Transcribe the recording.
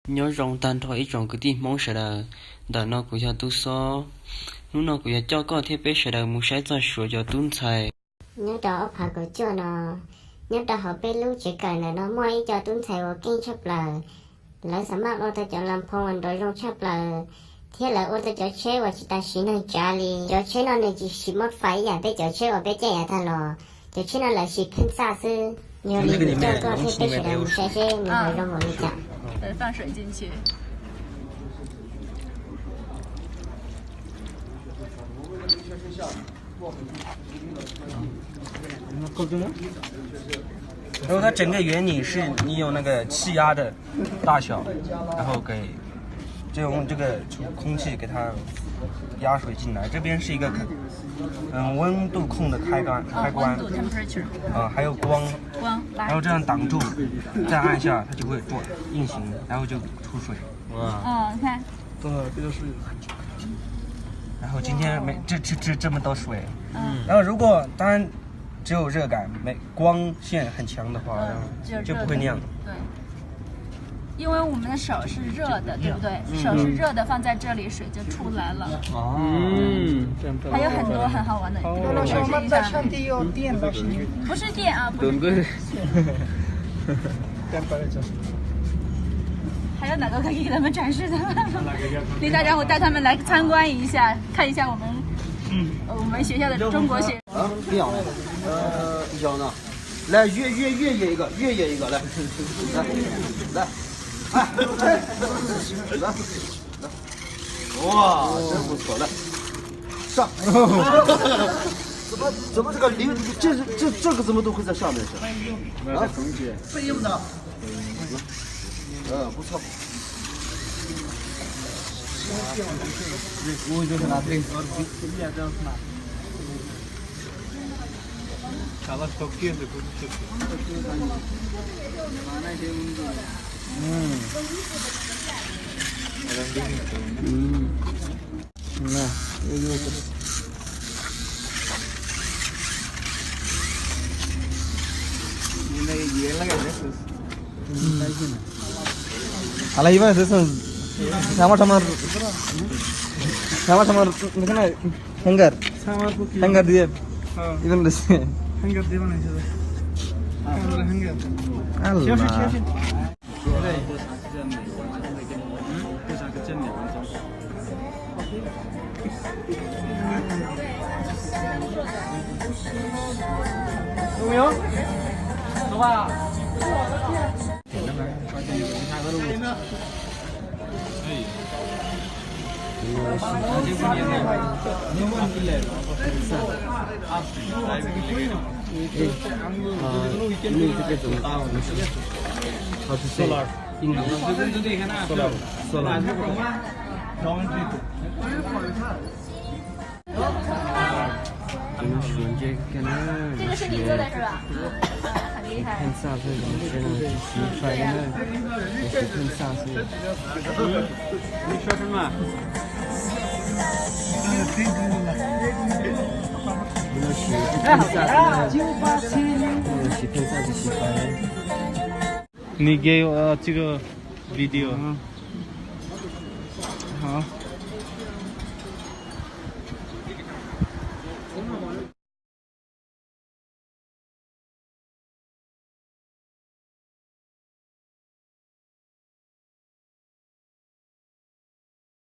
Nyob zoo tag nrho ib tsoom kwv tij Hmoob sawv daws, ntawm no kuv yog Tub Xob. Hnub no kuv yuav coj koj thiab peb sawv daws mus saib txog Suav cov tub ntxhais. Nyob rau ob phav kaum cuaj no, nyob rau hauv peb lub tsev kawm ntawm no muaj ib co tub ntxhais uas keej tshaj plaws. Lawv xam maj ua tau cov las phoo uas nrov zoo tshaj plaws, thiab lawv ua tau cov tsheb uas tsis tas siv neeg tsav li. Cov tsheb no nws tsis siv mab fais ib yam peb cov tsheb uas peb caij yav tag los. Cov tsheb no lawv siv pheej txaj xwb. Yog li kuv coj koj thiab peb sawv daws mus saib seb nws nrov zoo npaum li cas. 放水进去。 然后它整个原理是你用那个气压的大小，然后给，就用这个空气给它压水进来。这边是一个，嗯，温度控的开关，开关，温度 temperature，嗯，还有光，光，来。然后这样挡住，再按下，它就会转，运行，然后就出水。哇，嗯，你看，对，这就是。然后今天没这这这这么多水，嗯，然后如果当然只有热感，没光线很强的话，嗯，就不会那样。对，因为我们的手是热的，对不对？手是热的，放在这里，水就出来了。哦，嗯，还有很多很好玩的，哦，那我们到上帝要电了，是吗？不是电啊，不是电。 还有哪个可以给他们展示的？等一下，让我带他们来参观一下，看一下我们，呃，我们学校的中国学生。啊，不要了。呃，你晓得呢？来，越越越野一个，越野一个，来，来，来，哎，哎，来，来。 哇，真不错，来，上。怎么怎么这个流，这是这这个怎么都会在上面去？啊？不用的。嗯，不错。 Ala iba de esos. Sama sama, sama sama, ne hanger, hanger diye. Iba de hanger diye. Ala. 这个是你做的是吧？啊，很厉害。 你给我这个 video。好。